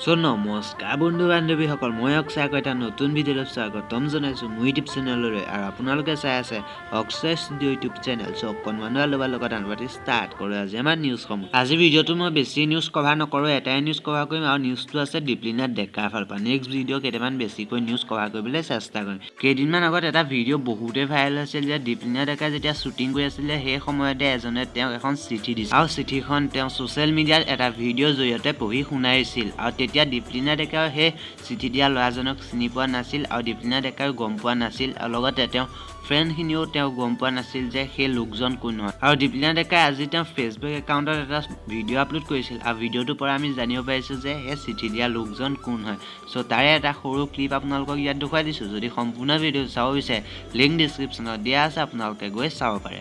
চ' নমস্কাৰ বন্ধু বান্ধৱীসকল, মই অক্ষয় আকৌ এটা নতুন ভিডিঅ'লৈ স্বাগতম জনাইছোঁ মোৰ ইউটিউব চেনেললৈ। আৰু আপোনালোকে চাই আছে অক্ষয় ষ্টুডিঅ' ইউটিউব চেনেল। চ' অকণমান ল'বৰ লগত আনপাতি ষ্টাৰ্ট কৰোঁ আজি আমাৰ নিউজসমূহ। আজি ভিডিঅ'টো মই বেছি নিউজ কভাৰ নকৰোঁ, এটাই নিউজ কভাৰ কৰিম আৰু নিউজটো আছে দীপলিনা ডেকাৰ ফালৰ পৰা। নেক্সট ভিডিঅ' কেইটামান বেছিকৈ নিউজ কভাৰ কৰিবলৈ চেষ্টা কৰিম। কেইদিনমান আগত এটা ভিডিঅ' বহুতেই ভাইৰেল হৈছিল যে দীপলিনা ডেকাই যেতিয়া শ্বুটিং কৰি আছিলে সেই সময়তে এজনে তেওঁক এখন চিঠি দিছিল আৰু চিঠিখন তেওঁ ছ'চিয়েল মিডিয়াত এটা ভিডিঅ'ৰ জৰিয়তে পঢ়ি শুনাইছিল। আৰু তেতিয়া দীপলিনা ডেকাই সেই চিঠি দিয়া ল'ৰাজনক চিনি পোৱা নাছিল আৰু দীপলিনা ডেকায়ো গম পোৱা নাছিল আৰু লগতে তেওঁ ফ্ৰেণ্ডখিনিও তেওঁ গম পোৱা নাছিল যে সেই লোকজন কোন হয়। আৰু দীপলিনা ডেকাই আজি তেওঁ ফেচবুক একাউণ্টত এটা ভিডিঅ' আপলোড কৰিছিল আৰু ভিডিঅ'টোৰ পৰা আমি জানিব পাৰিছোঁ যে সেই চিঠি দিয়া লোকজন কোন হয়। চ' তাৰে এটা সৰু ক্লিপ আপোনালোকক ইয়াত দেখুৱাই দিছোঁ। যদি সম্পূৰ্ণ ভিডিঅ' চাব বিচাৰে লিংক ডিছক্ৰিপশ্যনত দিয়া আছে, আপোনালোকে গৈ চাব পাৰে।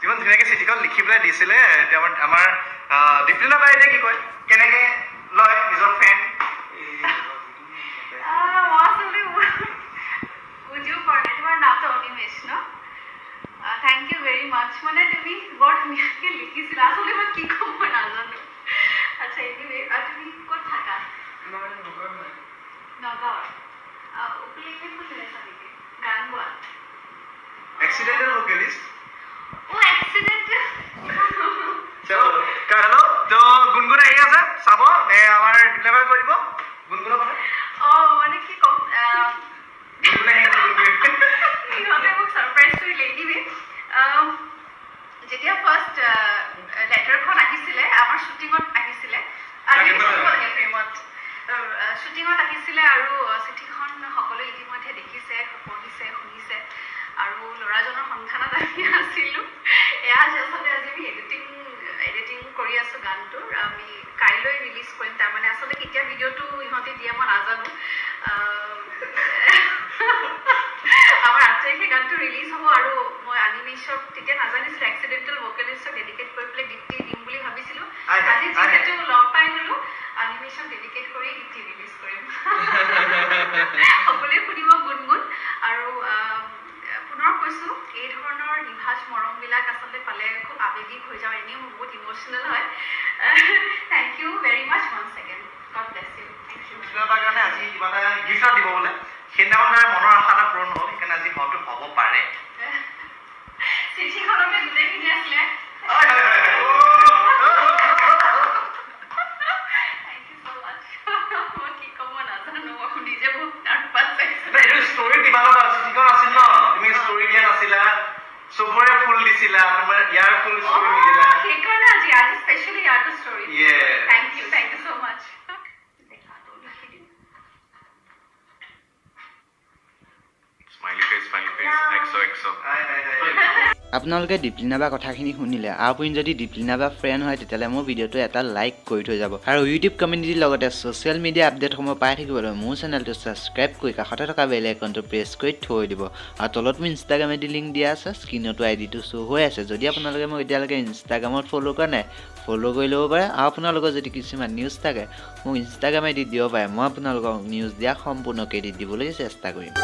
যিমান ধুনীয়াকে চিঠিখন লিখি পেলাই দিছিলে আমাৰ দীপলিনা বাইদেৱে, কি কয় কেনেকে লয় নিজৰ ফেন? বুজিও পৰা নাই। তোমাৰ নামটো অনিমেষ ন? Thank you very মাছ। মানে তুমি বৰ ধুনীয়াকে লিখিছিলা, আচলতে মই কি ক'ম মই নাজানো। আচ্ছা এনিৱে, তুমি ক'ত থাকা? নগাঁৱত। উকুলেলে ফুল নেকি? গান গোৱা? এক্সিডেণ্টেল ভোকেলিষ্ট। ও এক্সিডেন্ট। চলো হেল্ল', তো গুণগুণ আহি আছে, চাব আমাৰ ডিপ্লেমাৰ কৰিব গুণগুণৰ কথা। অ মানে কি ক'ম, সিহঁতে মোক ছাৰপ্ৰাইজ কৰিলে। এনিৱে, যেতিয়া ফাৰ্ষ্ট লেটাৰখন আহিছিলে, আমাৰ শ্বুটিঙত আহিছিলে, ফ্ৰেমত শ্বুটিঙত আহিছিলে আৰু চিঠিখন সকলোৱে ইতিমধ্যে দেখিছে, পঢ়িছে, শুনিছে আৰু ল'ৰাজনৰ সন্ধানত আমি আছিলোঁ। এয়া আচলতে আজি আমি এডিটিং কৰি আছোঁ গানটোৰ, আমি কাইলৈ ৰিলিজ কৰিম। তাৰমানে আচলতে কেতিয়া ভিডিঅ'টো ইহঁতে দিয়ে মই নাজানো। আমাৰ 8 তাৰিখে গানটো ৰিলিজ হ'ব আৰু মই আনিমেষক তেতিয়া নাজানিছিলোঁ, এক্সিডেণ্টেল ভকেলিষ্টক ডেডিকেট কৰি পেলাই গীতটি দিম বুলি ভাবিছিলোঁ। আজি যিহেতু লগ পাই গ'লোঁ, আনিমেষক ডেডিকেট কৰি গীতটি ৰিলিজ কৰিম। সকলোৱে শুনিব গুণগুণ। আৰু পুনৰ কৈছোঁ, এই ধৰণৰ নিভাঁজ মৰমবিলাক আচলতে পালে খুব আৱেগিক হৈ যাওঁ। এনেও মই বহুত ইম'চনেল হয়। Thank you very much once again, God bless you. Thank you. কাৰণে আজি কিবা এটা গিফ্ট দিব বোলে, সেইদিনাখন তাৰ মনৰ আশা এটা পূৰণ হ'ল, সেইকাৰণে আজি হয়তো হ'ব পাৰে। চিঠিখনতে গোটেইখিনি আছিলে। Thank you so মাছ। মই কি ক'ম মই নাজানো, মই নিজে বহুত নাৰ্ভাছ। এইটো ষ্টৰি দিবা ন, চিঠিখন আছিল ন, তুমি ষ্টৰি দিয়া নাছিলা, চবৰে ফুল দিছিলা, তোমাৰ ইয়াৰ ফুল ষ্টৰি নিদিলা। সেইকাৰণে আজি specially ইয়াৰটো story. Thank you, thank you so much. আপোনালোকে দীপলিনা বা কথাখিনি শুনিলে আৰু আপুনি যদি দীপলিনা বা ফ্ৰেণ্ড হয় তেতিয়াহ'লে মোৰ ভিডিঅ'টো এটা লাইক কৰি থৈ যাব। আৰু ইউটিউব কমিউনিটিৰ লগতে ছ'চিয়েল মিডিয়া আপডেটসমূহ পাই থাকিবলৈ মোৰ চেনেলটো ছাবস্ক্ৰাইব কৰি কাষতে থকা বেল আইকনটো প্ৰেছ কৰি থৈ দিব। আৰু তলত মোৰ ইনষ্টাগ্ৰাম আই ডি লিংক দিয়া আছে, স্ক্ৰীণতো আই ডিটো শ্ব' হৈ আছে। যদি আপোনালোকে মোক এতিয়ালৈকে ইনষ্টাগ্ৰামত ফ'ল' কৰা নাই, ফ'ল' কৰি ল'ব পাৰে। আৰু আপোনালোকৰ যদি কিছুমান নিউজ থাকে মোক ইনষ্টাগ্ৰাম আই ডি দিব পাৰে, মই আপোনালোকক নিউজ দিয়া সম্পূৰ্ণ ক্ৰেডিট দিবলৈ চেষ্টা কৰিম।